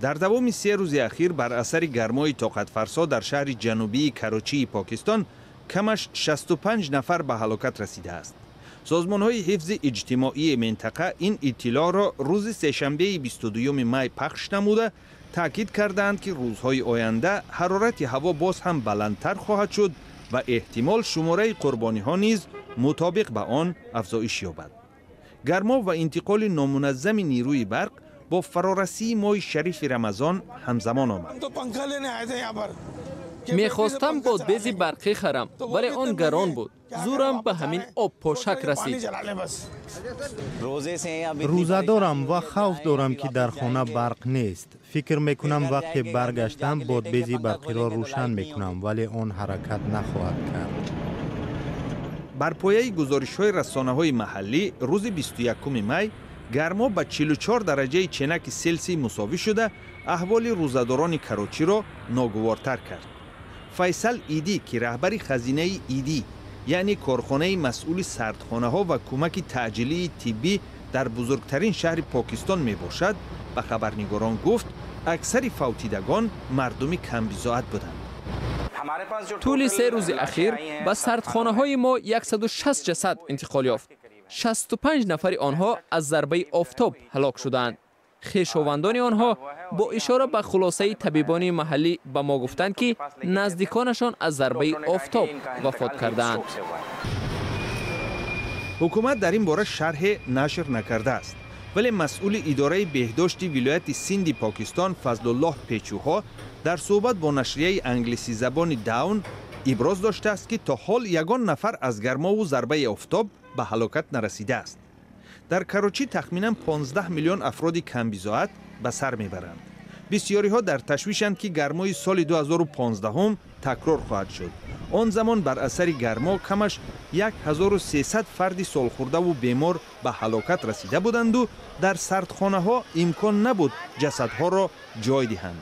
Дар давоми 3 рӯзи ахир бар асари гармои тоқатфарсо дар шаҳри ҷанубии Карочии Покистон камаш 65 нафар ба ҳалокат расидааст. Созмонҳои ҳифзи иҷтимоии минтақа ин иттилоъро рӯзи сешанбеи 22 май пахш намуда, таъкид кардаанд, ки рӯзҳои оянда ҳарорати ҳаво боз ҳам баландтар хоҳад шуд ва эҳтимол шумораи қурбониҳо низ мутобиқ ба он афзоиш ёбад. Гармо ва интиқоли номуназзами нерӯи барқ бо фарорасии моҳи шарифи Рамазон ҳамзамон омад. Мехостам бодбези барқӣ харам, вале он гарон буд. Зӯрам ба ҳамин обпошак расид. Рӯза дорам ва хавф дорам, ки дар хона барқ нест. Фикр мекунам, вақте баргаштам, бодбези барқиро рӯшан мекунам, вале он ҳаракат нахоҳад кард. Бар пояи гузоришҳои расонаҳои маҳаллӣ, рӯзи 21 май гармо ба 44 дараҷаи ченаки Селсий мусовӣ шуда, аҳволи рӯзадорони Карочиро ногувортар кард. Файсал Идӣ, ки раҳбари хазинаи Идӣ, яъне корхонаи масъули сардхонаҳо ва кӯмаки таъҷилии тиббӣ дар бузургтарин шаҳри Покистон мебошад, ба хабарнигорон гуфт, аксари фавтидагон мардуми камбизоат буданд. Тӯли 3 рӯзи ахир ба сардхонаҳои мо 160 ҷасад интиқол ёфт. 65 нафари онҳо аз зарбаи офтоб ҳалок шудаанд. Хешовандони онҳо бо ишора ба хулосаи табибони маҳаллӣ ба мо гуфтанд, ки наздиконашон аз зарбаи офтоб вафот кардаанд. Ҳукумат дар ин бора шарҳе нашр накардааст, вале масъули идораи беҳдошти вилояти Синди Покистон Фазлуллоҳ Печӯҳо дар суҳбат бо нашрияи англисизабони Даун иброз доштааст, ки то ҳол ягон нафар аз гармову зарбаи офтоб ба ҳалокат нарасидааст. Дар Карочӣ тахминан 15 миллион афроди камбизоат ба сар мебаранд. Бисёриҳо дар ташвишанд, ки гармои соли 2015 такрор хоҳад шуд. Он замон бар асари гармо камаш 1300 фарди солхӯрдаву бемор ба ҳалокат расида буданду дар сардхонаҳо имкон набуд ҷасадҳоро ҷой диҳанд.